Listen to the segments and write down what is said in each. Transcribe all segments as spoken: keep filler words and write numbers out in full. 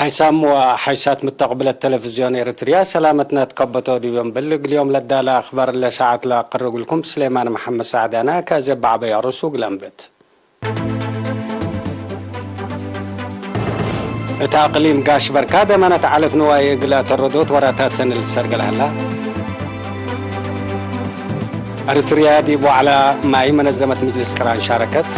ሓይሳም ወሓይሳት ምተቅብለት ተለፍዝዮን ኤረትርያ፣ ሰላመትነ ትከበቶ ዲብ እምብል እግልዮም ለዳለ አክባር ለሰዓት ለአቅርብ እግልኩም ስሌማን መሐመድ ሰዕድ አነ። ከዘ በዐበይ አሩሱ እግል አንብት። እት አቅሊም ጋሽ በርካ ደማነት ዐለፍ ንዋይ እግል አተረዶት ወራታት ሰኒ ልትሰርገል ሀላ። ኤረትርያ ዲብ ወዕላ ማይ መነዘመት ምጅልስ ቅራን ሻረከት።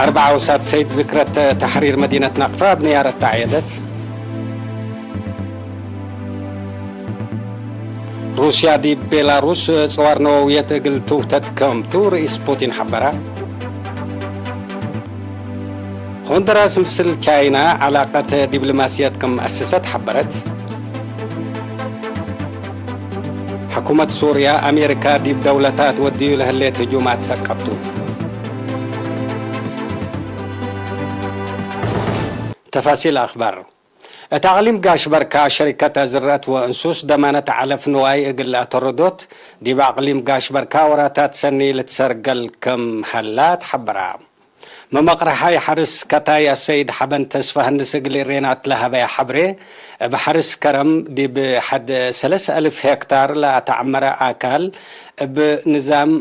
አርበዓ ወሳት ሰይድ ዝክረት ተሕሪር መዲነት ናቅፋ እብ ንያረት ተዐየደት። ሩስያ ዲብ ቤላሩስ ጽዋር ነወውየት እግል ትውተት ከም ቱ ርኢስ ፑቲን ሐበረ። ሆንደራስ ምስል ቻይና ዐላቀት ዲብሎማስየት ክም አሰሰት ሐበረት። ሕኩመት ሱርያ፣ አሜሪካ ዲብ ደውለታት ወድዩ ለህሌት ህጁማት ሰቀብቱ። ተፋሲል አክባር። እት አቅሊም ጋሽ በርካ ሸሪከት አዝረአት ወእንሱስ ደማነት ዐለፍ ንዋይ እግል አተረዶት፣ ዲብ አቅሊም ጋሽ በርካ ወራታት ሰኒ ልትሰርገል ክም ሀላ ተሐበራ። መመቅረሓይ ሐርስ ከታይ አሰይድ ሐበን ተስፋ ህንስ እግል ሬናት ለሀበየ ሐብሬ፣ እብ ሐርስ ከረም ዲብ ሐድ ሰለስ አልፍ ሄክታር ለአተዐመረ አካል እብ ንዛም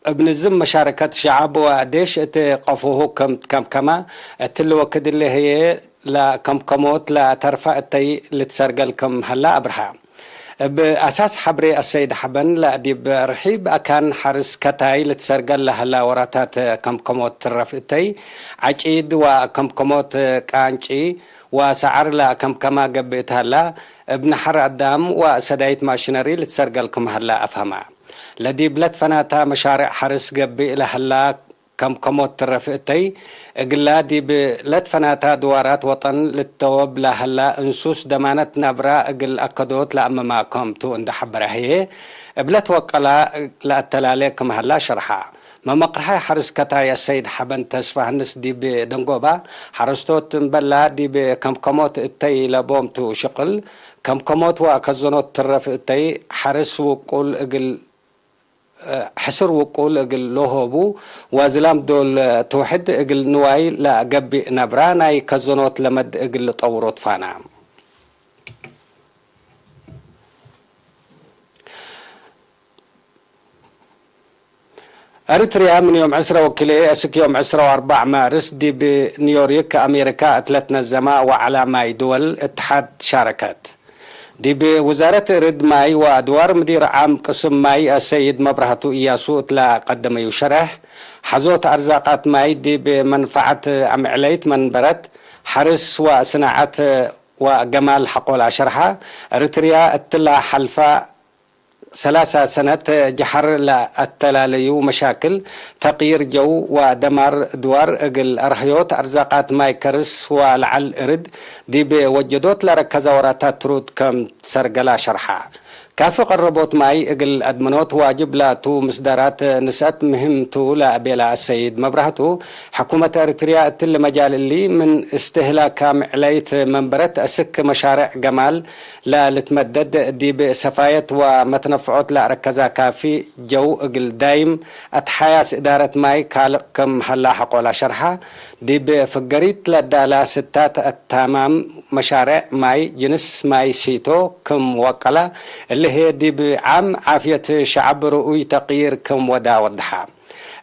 እብ ንዝም መሻረከት ሸዐብ ወዴሽ እት ቀፎሁ ክም ትከምከመ፣ እትሊ ወክድ እሊ ህዬ ለከምከሞት ለተርፈ እተይ ልትሰርገል ክም ሀላ አብርሀ። እብ አሳስ ሐብሬ አሰይድ ሐበን ለዲብ ርሒብ አካን ሐርስ ከታይ ልትሰርገል ለሀላ ወራታት ከምከሞት ትረፍ እተይ፣ ዐጪድ ወከምከሞት ቃንጪ ወሰዐር ለከምከማ ገብእ እት ሀላ፣ እብ ነሐር አዳም ወሰዳይት ማሽነሪ ልትሰርገል ክም ሀላ አፍሀመ። ለዲብ ለትፈናታ መሻሬዕ ሐርስ ገብእ ለሀላ ከምከሞት ትረፍ እተይ፣ እግላ ዲብ ለትፈናታ ድዋራት ወጠን ልትተወብ ለሀላ እንሱስ ደማነት ነብራ እግል አከዶት ለአመማ ክም ቱ እንዴ ሐበረ ህዬ፣ እብ ለትወቀላ ለአተላሌ ክም ሀላ ሸርሐ። መመቅርሓይ ሐርስ ከታይ አሰይድ ሐበን ተስፋ ህንስ ዲብ ደንጎባ፣ ሐረስቶት እምበላ ዲብ ከምከሞት እተይ ለቦም ቱ ሽቅል፣ ከምከሞት ወከዘኖት ትረፍ እተይ፣ ሐርስ ውቁል እግል ሕስር ውቁል እግል ለሆቡ ወዝላም ዶል ትውሕድ እግል ንዋይ ለገብእ ነብራ ናይ ከዘኖት ለመድ እግል ልጠውሮ ትፋና። ኤሪትርያ ምን ዮም ዕስረ ወክልኤ እስክ ዮም ዕስረ ወአርበዕ ማርስ ዲብ ኒውዮርክ አሜሪካ እት ለትነዘመ ወዐላ ማይ ድወል እትሓድ ሻረከት። ዲብ ውዛረት እርድ ማይ ወአድዋር ምዲር ዓም ቅስም ማይ አሰይድ መብራህቱ እያሱ እት ለቀደመዩ ሸረሕ፣ ሐዞት አርዛቃት ማይ ዲብ መንፈዐት አምዕለይት መንበረት ሐርስ ወስናዐት ወገማል ሐቆል አሸርሐ። ኤሪትርያ እትላ ሐልፈ ሰላሳ ሰነት ጀሐር ለአተላለዩ መሻክል፣ ተቅይር ጀው ወደማር ድዋር እግል አርህዮት አርዛቃት ማይ ከርስ ወለዐል እርድ ዲብ ወጀዶት ለረከዘ ወራታት ትሩድ ከም ትሰርገላ ሸርሐ። ካፊ ቀረቦት ማይ እግል አድመኖት ዋጅብ ላቱ ምስዳራት ንስአት ምህም ቱ ለቤላ አሰይድ መብራህቱ፣ ሕኩመት ኤሪትርያ እትሊ መጃል እሊ ምን እስትህላክ አምዕለይት መንበረት እስክ መሻሬዕ ገማል ለልትመደድ ዲብ ሰፋየት ወመትነፍዖት ለአረከዛ ካፊ ጀው እግል ዳይም አትሓያስ እዳረት ማይ ካልቅ ክም ሀላ ሐቆላ ሸርሐ። ዲብ ፍገሪት ለዳላ ስታት አታማም መሻሬዕ ማይ ጅንስ ማይ ሲቶ ክም ወቀላ፣ እሊ ህዬ ዲብ ዓም ዓፍየት ሸዐብ ርኡይ ተቅይር ክም ወዳ ወድሐ።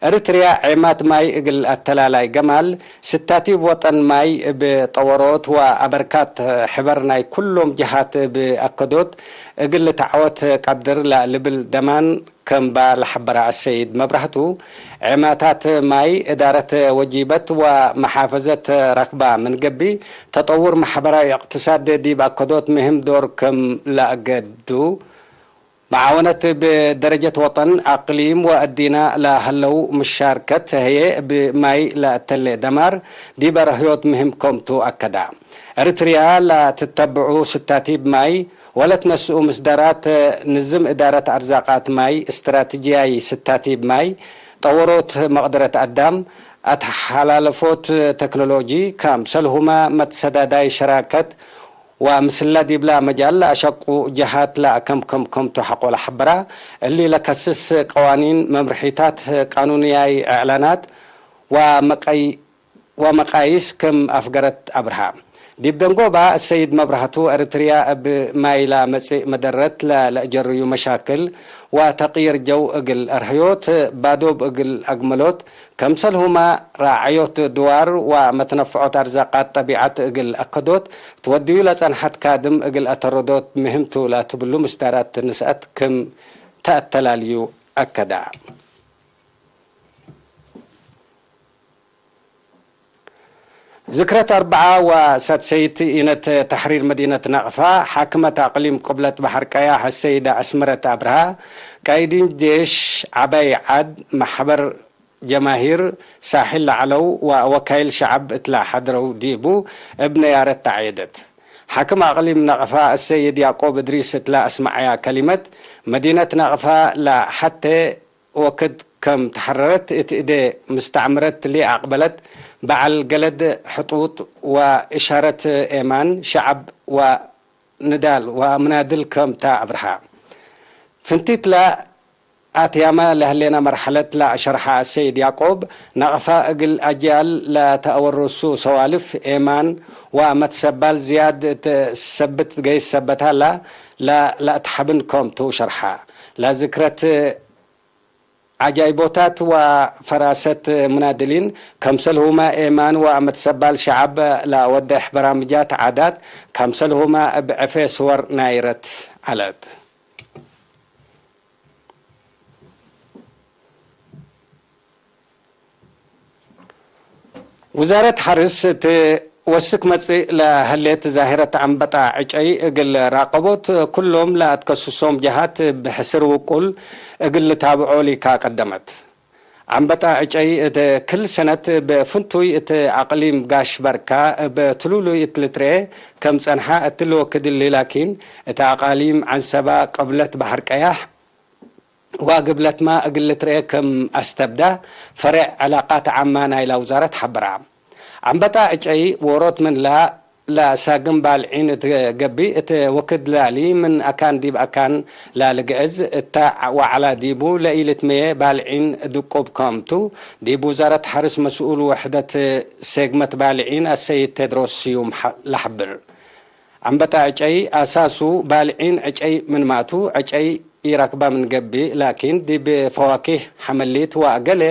ኤሪትርያ ዔማት ማይ እግል አተላላይ ገማል፣ ስታቲብ ወጠን ማይ እብ ጠወሮት ወአበርካት ሕበር ናይ ኩሎም ጀሃት እብ አከዶት እግል ልትዓወት ቀድር ለልብል ደማን ከም በ ለሐበረ አሰይድ መብራህቱ፣ ዔማታት ማይ እዳረት ወጂበት ወመሓፈዘት ረክባ ምን ገብእ፣ ተጠውር መሕበራዊ እቅትሳድ ዲብ አከዶት ምህም ዶር ክም ለአገዱ፣ መዓወነት እብ ደረጀት ወጠን፣ አቅሊም ወአዲና ለሀለው ምሻርከት ህዬ እብ ማይ ለአተሌ ደማር ዲብ አርህዮት ምህም ከም ቱ አከዳ። ኤሪትርያ ለትተብዑ ስታቲብ ማይ ወለትነስኡ ምስዳራት ንዝም እዳረት አርዛቃት ማይ፣ እስትራቲጅያይ ስታቲብ ማይ፣ ጠወሮት መቅደረት አዳም፣ አትሓላለፎት ተክኖሎጂ፣ ከምሰልሁመ መትሰዳዳይ ሸራከት ወምስለ ዲብላ መጃል ለአሸቁ ጀሃት ለአከምክም ክምቱ ሐቆለ ሐበራ። እሊ ለከስስ ቀዋኒን፣ መምርሒታት፣ ቃኑንያይ እዕላናት ወመቀይ-፣ ወመቃይስ ክም አፍገረት አብርሃ። ዲብ ደንጎባ፣ አሰይድ መብራህቱ፣ ኤሪትርያ እብ ማይላ መጽእ መደረት ለ-፣ ለእጀርዩ መሻክል ወተቅይር ጀው እግል አርህዮት፣ ባዶብ እግል አግመሎት፣ ከምሰልሁመ ራዐዮት ድዋር ወመትነፍዖት አርዛቃት ጠቢዐት እግል አከዶት፣ ትወድዩ ለጸንሐት ካድም እግል አተረዶት ምህምቱ ለትብሉ ምስዳራት ንስአት ክም ተአተላልዩ አከዳ። ዝክረት አርበዓ ወሳድሰይት ኢነት ተሕሪር መዲነት ነቅፋ፣ ሓክመት አቅሊም ቅብለት በሐር ቀያሕ አሰይደ አስመረት አብርሃ፣ ቃይዲን ጄሽ፣ ዐባይ ዐድ፣ መሕበር ጀማሂር ሳሕል ለዐለው ወወካይል ሸዐብ እትለ ሐድረው ዲቡ እብ ነያረት ተዐየደት። ሓክም አቅሊም ነቅፋ አሰይድ ያዕቆብ እድሪስ እትለ አስመዐያ ከሊመት፣ መዲነት ነቅፋ ለሐቴ ወክድ ከም ተሐረረት እት እዴ ምስተዕምረት ሊአቅበለት፣ በዐል ገለድ ሕጡጥ ወእሻረት ኤማን ሸዐብ ወንዳል ወምናድል ከም ተ አብርሃ። ፍንቲት ለአትያመ ለህሌነ መርሐለት ለአሸርሐ አሰይድ ያዕቆብ፣ ነቅፋ እግል አጅያል ለተአወርሱ ሰዋልፍ ኤማን ወመትሰባል ዝያድ እት ሰብት ገይስ ሰበት ሀላ፣ ለ-፣ ለአትሐብን ከም ቱ ሸርሐ። ለዝክረት ዐጃይቦታት ወፈራሰት ሙናድሊን፣ ከምሰልሁመ ኤማን ወመትሰባል ሸዐብ ለወዴሕ በራምጃት ዓዳት፣ ከምሰልሁመ እብ ዕፌ ስወር ናይረት ዐለት። ውዛረት ሐርስ እት ወስክ መጽእ ለህሌት ዛህረት አንበጣ ዕጨይ እግል ራቀቦት፣ ኩሎም ለአትከስሶም ጀሃት እብ ሕስር ውቁል እግል ልታብዖ ሊካ ቀደመት። አንበጣ ዕጨይ እት ክል ሰነት እብ ፍንቱይ እት አቅሊም ጋሽ በርካ እብ ትሉሉይ እት ልትርኤ ከም ጸንሐ እትሊ ወክድ እሊ ላኪን፣ እት አቃሊም ዐንሰባ፣ ቅብለት በሐር ቀያሕ፣ ወግብለትመ እግል ልትርኤ ክም አስተብዳ፣ ፈሬዕ ዕላቃት ዓማ ናይላ ውዛረት ሐብራ። አንበጣ ዕጨይ ዎሮት ምንላ ለሳግም ባልዒን እት ገብእ እት ወክድ ላሊ፣ ምን አካን ዲብ አካን ላልግዕዝ እተ ወዐላ ዲቡ ለኢልትመዬ ባልዒን ድቁብ ከም ቱ፣ ዲብ ውዛረት ሐርስ መስኡል ወሕደት ሴግመት ባልዒን አሰይድ ቴድሮስ ስዩም ለሐብር። አንበጣ ዕጨይ አሳሱ ባልዒን ዕጨይ ምንማቱ፣ ዕጨይ ኢረክበ ምን ገብእ፣ ላኪን ዲብ ፈዋኪህ፣ ሐመሊት ወገሌ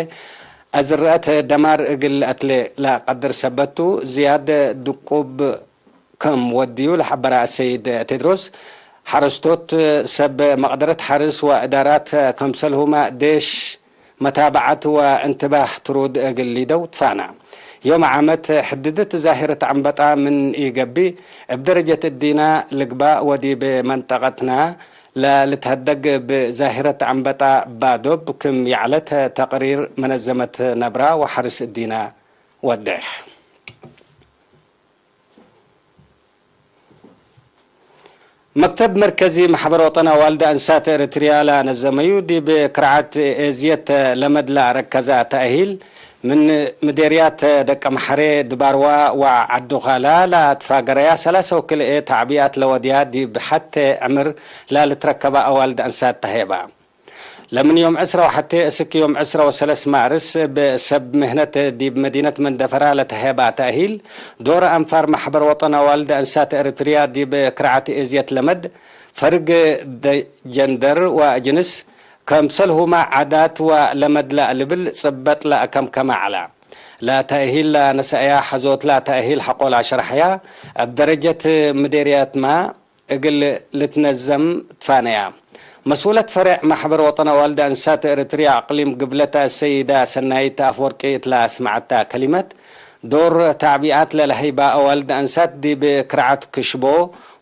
አዝረአት ደማር እግል አትሌ ለቀድር ሰበት ቱ፣ ዝያድ ድቁብ ከም ወድዩ ለሐበረ አሰይድ ቴድሮስ፣ ሐረስቶት ሰብ መቅደረት ሐርስ ወእዳራት ከምሰልሁመ ዴሽ መታብዐት ወእንትባህ ትሩድ እግል ሊደው ትፋና። ዮም ዓመት ሕድድት ዛሂረት አንበጣ ምን ኢገብእ፣ እብ ደረጀት እዲና ልግባእ ወዲብ መንጠቀትና ለልትሀደግ እብ ዛሂረት አንበጣ ባዶብ ክም ይዐለት ተቅሪር መነዘመት ነብራ ወሐርስ እዲና ወዴሕ። መክተብ መርከዚ መሕበር ወጠን አዋልድ አንሳት ኤረትርያ ለነዘመዩ፣ ዲብ ክርዓት ኤዝየት ለመድ ለአረከዘ ተእሂል፣ ምን ምዴርያት ደቀምሐሬ፣ ድባርዋ ወዐዱካላ ለአትፋገረያ ሰላሰ ወክልኤ ተዕቢኣት ለወድያ፣ ዲብ ሐቴ ዕምር ለልትረከበ አዋልድ አንሳት ተሄባ። ለምን ዮም ዕስረ ወሐቴ እስክ ዮም ዕስረ ወሰለስ ማርስ፣ እብ ሰብ ምህነት ዲብ መዲነት መንደፈራ ለተሄባ ተእሂል፣ ዶር አንፋር መሕበር ወጠን አዋልድ አንሳት ኤረትርያ ዲብ ክርዓት ኤዝየት ለመድ፣ ፈርግ ደ-፣ ጀንደር ወጅንስ፣ ከምሰልሁመ ዓዳት ወለመድ ለልብል ጽበጥ ለአከምከመ ዐለ። ለተእሂል ለነሰአያ ሐዞት ለተእሂል ሐቆ ለአሸርሐያ፣ እብ ደረጀት ምዴርያትመ እግል ልትነዘም ትፋነያ። መስኡለት ፈሬዕ መሕበር ወጠን አዋልድ አንሳት ኤረትርያ አቅሊም ግብለተ አሰይደ ሰናይት አፍወርቂ እት ለአስመዐተ ከሊመት፣ ዶር ተዕቢኣት ለለሀይባ አዋልድ አንሳት ዲብ ክርዓት ክሽቦ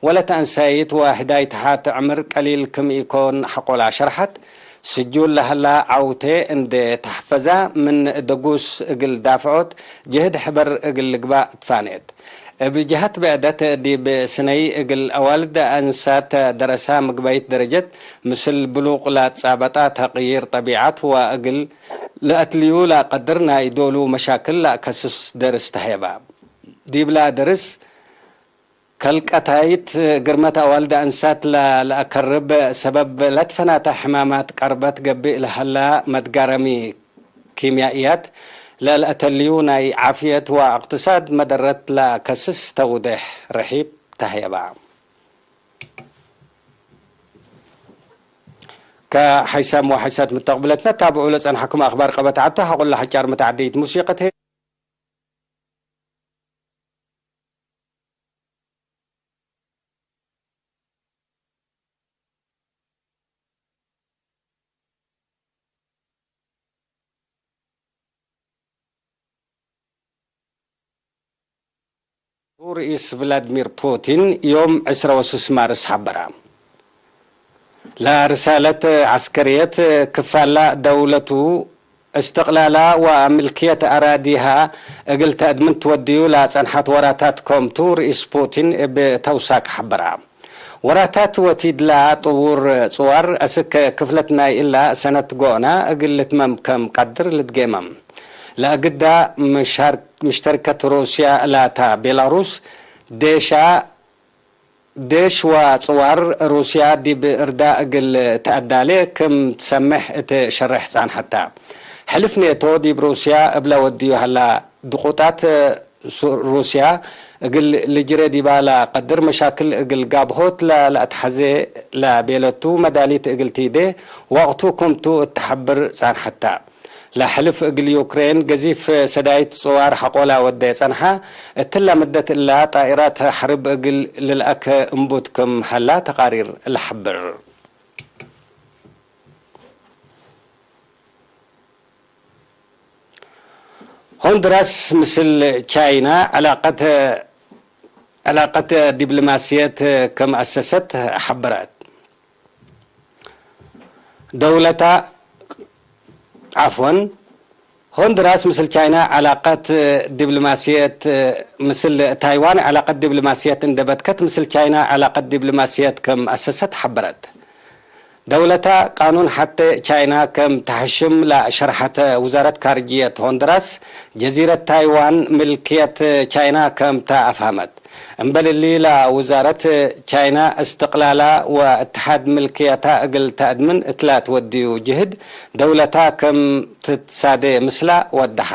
ወለተአንሳይት ወህዳይት ሐት ዕምር ቀሊል ክም ኢኮን ሐቆ ለአሸርሐት፣ ስጁል ለሀላ ዐውቴ እንዴ ተሐፈዛ፣ ምን ደጉስ እግል ዳፍዖት ጅህድ ሕበር እግል ልግባእ ትፋኔት። እብ ጀሀት ብዕደት፣ ዲብ ስነይ እግል አዋልድ አንሳት ደረሳ ምግባይት ደረጀት፣ ምስል ብሉቅ ለአትጻበጣ ተቅይር ጠቢዐት ወእግል ለአትልዩ ለአቀድር ናይ ዶሉ መሻክል ለአከስስ ደርስ ተሄባ። ዲብላ ደርስ፣ ከልቀታይት ግርመት አዋልድ አንሳት ለ-፣ ለአከርብ ሰበብ ለትፈናተ ሕማማት ቀርበት ገብእ ለሀላ መትጋረሚ ኪምያእያት፣ ለልአተልዩ ናይ ዓፍየት ወእቅትሳድ መደረት ለከስስ ተውዴሕ ርሒብ ተህየባ። ከሐይሳም ወሐይሳት ምተቅብለትነ ታብዑ ለጸንሐኩም አክባር ቀበት ዐተ ሐቆለ ሐጫር መትዓደይት ሙሲቀት ህዬ። ርኢስ ቭላድሚር ፑቲን ዮም ዕስረ ወስስ ማርስ ሐበረ። ለርሳለት ዐስከርየት ክፋላ ደውለቱ እስትቅላላ ወምልክየት አራዲሃ እግል ተአድምን ትወድዩ ለጸንሐት ወራታት ኮምቱ ርኢስ ፑቲን እብ ተውሳክ ሐበራ። ወራታት ወቲድላ ጥዉር ጽዋር አስክ ክፍለት ናይ እላ ሰነት ጎእና እግል ልትመም ከም ቀድር ልትጌመም። ለአግዳ ምሻር-፣ ምሽተርከት ሩስያ ላታ ቤላሩስ ዴሻ ዴሽ ወጽዋር ሩስያ ዲብ እርዳ እግል ተአዳሌ ክም ትሰምሕ እት ሸሬሕ ጻንሐታ። ሕልፍ ኔቶ ዲብ ሩስያ እብለ ወድዩ ሀላ ድቁጣት ሱ-፣ ሩስያ እግል ልጅሬ ዲባ ለቀድር መሻክል እግል ጋብሆት ለ-፣ ለአትሐዜ ለቤለቱ መዳሊት እግል ቲዴ ወቅቱ ክምቱ እት ተሐብር ጻንሐታ። ለሕልፍ እግል ዩክሬን ገዚፍ ሰዳይት ጽዋር ሐቆላ ወደ ጸንሐ፣ እትለ ምደት እላ ጣኢራት ሐርብ እግል ልልአከ እምቡት ክም ሀላ ተቃሪር ለሐብር። ሆንድራስ ምስል ቻይና ዕላቀት፣ ዕላቀት ዲብሎማስየት ክም አሰሰት ሐበረት። ደውለታ፣ ዓፍወን፣ ሆንድራስ ምስል ቻይና ዐላቀት ዲብሎማስየት፣ ምስል ታይዋን ዐላቀት ዲብሎማስየት እንዴ በትከት፣ ምስል ቻይና ዐላቀት ዲብሎማስየት ክም አሰሰት ሐበረት። ደውለታ ቃኑን ሐቴ ቻይና ክም ተሐሽም ለሸርሐተ ውዛረት ካርጅየት ሆንድራስ፣ ጀዚረት ታይዋን ምልክየት ቻይና ክም ተ አፍሀመት። እምበል እሊ፣ ለውዛረት ቻይና እስትቅላላ ወእትሓድ ምልክየታ እግል ተአድምን እትላ ትወድዩ ጅህድ፣ ደውለታ ክም ትትሳዴ ምስላ ወደሐ።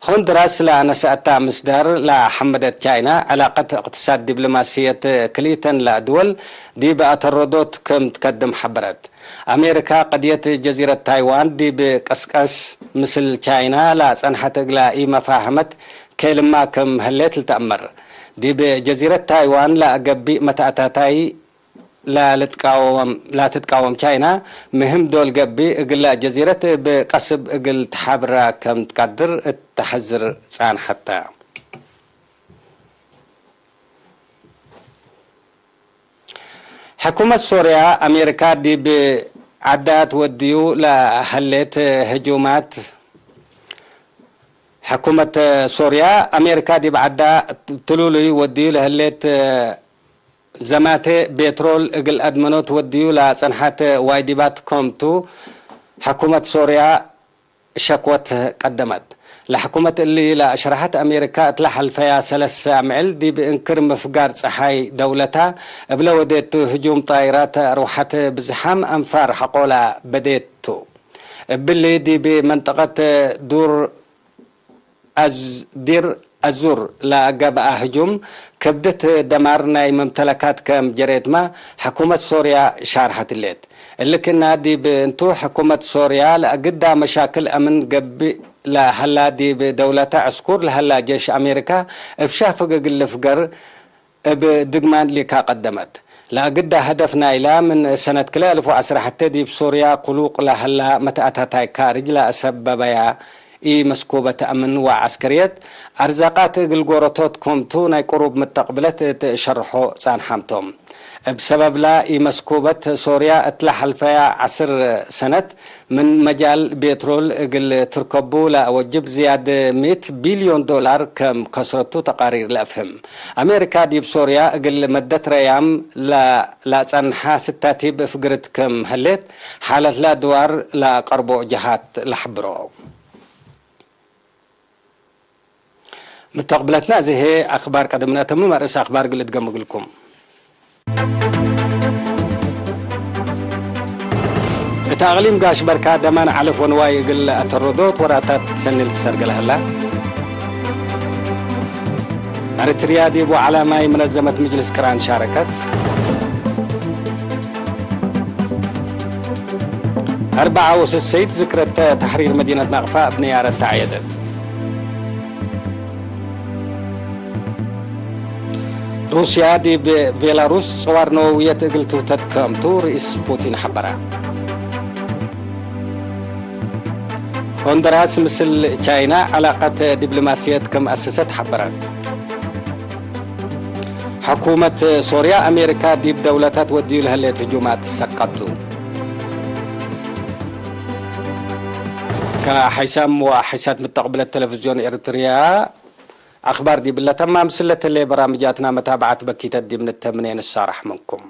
ሆንድራስ ለነሰአታ ምስዳር ለሐመደት ቻይና፣ ዕላቀት እቅትሳድ ዲብሎማስየት ክልኢተን ለድወል ዲብ አተረዶት ክም ትከድም ሐበረት። አሜሪካ፣ ቀድየት ጀዚረት ታይዋን ዲብ ቀስቀስ ምስል ቻይና ለጸንሐት እግላ ኢመፋህመት ኬልማ ክም ህሌት ልትአመር። ዲብ ጀዚረት ታይዋን ለገብእ መትአታታይ ላልትቃወም፣ ላትትቃወም ቻይና፣ ምህም ዶል ገብእ እግላ ጀዚረት እብ ቀስብ እግል ተሓብራ ከም ትቀድር እት ተሐዝር ጻንሐት ተ። ሕኩመት ሶርያ፣ አሜሪካ ዲብ ዐዳ ትወድዩ ለሀሌት ህጁማት። ሕኩመት ሶርያ፣ አሜሪካ ዲብ ዐዳ ትሉሉይ ወድዩ ለህሌት ዘማቴ ቤትሮል እግል አድመኖት ወድዩ ለጸንሐት ዋይዲባት ኮምቱ፣ ሕኩመት ሶርያ ሸክወት ቀደመት። ለሕኩመት እሊ ለሸርሐት፣ አሜሪካ እትለ ሐልፈያ ሰለስ አምዕል ዲብ እንክር ምፍጋር ጸሓይ ደውለታ እብለ ወዴቱ ህጁም ጣይራት አርወሐት ብዝሓም አንፋር ሐቆላ በዴት ቱ። እብሊ ዲብ መንጠቀት ዱር አዝ-፣ ዲር አዙር ለገብአ ህጁም፣ ክብድት ደማር ናይ መምተለካት ከም ጀሬትመ ሕኩመት ሶርያ ሻርሐት ህሌት። እሊ ክእና ዲብ እንቱ፣ ሕኩመት ሶርያ ለአግዳ መሻክል አምን ገብእ ለሀላ፣ ዲብ ደውለተ ዕስኩር ለሀላ ጄሽ አሜሪካ እብ ሻፍግ እግል ልፍገር እብ ድግማን ሊካ ቀደመት። ለአግዳ ሀደፍ ናይላ፣ ምን ሰነት ክልኤ አልፍ ወዐስር ሐቴ ዲብ ሶርያ ክሉቅ ለሀላ መትአታታይ ካርጅ ለአሰበበያ ኢመስኩበት አምን ወዐስከርየት፣ አርዛቃት እግል ጎረቶት ኮምቱ፣ ናይ ቅሩብ ምተቅብለት እት ሸርሖ ጻንሓም ቶም። እብ ሰበብላ ኢመስኩበት፣ ሶርያ እትለ ሐልፈያ ዐስር ሰነት ምን መጃል ቤትሮል እግል ትርከቡ ለአወጅብ ዝያድ ሚእት ቢልዮን ዶላር ከም ከስረቱ ተቃሪር ለአፍህም። አሜሪካ ዲብ ሶርያ እግል መደት ረያም ለ-፣ ለጸንሐ ስታቲብ ፍግርት ከም ህሌት፣ ሓለትላ ድዋር ለአቀርቦ ጀሃት ለሐብሮ። ምተቅብለትና እዚ ህዬ አክባር ቀደም ነአተምም፣ አርእስ አክባር እግል እድገም እግልኩም። እት አቅሊም ጋሽ በርካ ደማን ዐለፍ ወንዋይ እግል ለአተርዶ ወራታት ሰኒ ልትሰርገ ለሀላ። ኤረትርያ ዲብ ወዐላ ማይ መነዘመት ምጅልስ ቅራን ሻረከት። አርበዓ ወሰሰይት ዝክረት ተሕሪር መዲነት ናቅፋ እብ ነያረት ተዐየደት። ሩስያ ዲብ ቤላሩስ ጸዋር ነወውየት እግል ትውተት ክምቱ ርኢስ ፑቲን ሐበረ። ሆንደራስ ምስል ቻይና ዐላቀት ዲብሎማስየት ክም አሰሰት ሐበረት። ሕኩመት ሶርያ፣ አሜሪካ ዲብ ደውለታት ወድዩ ለህሌት ህጁማት ሰቀቱ። ከሐይሳም ወሐይሳት ምተቅብለት ቴሌቪዝዮን ኤረትርያ፣ አክባር ዲብለ ተማም ስለተሌ በራምጃትና መታብዓት በኪተት ዲብ ንተምኔ ንሳራሕ ምንኩም።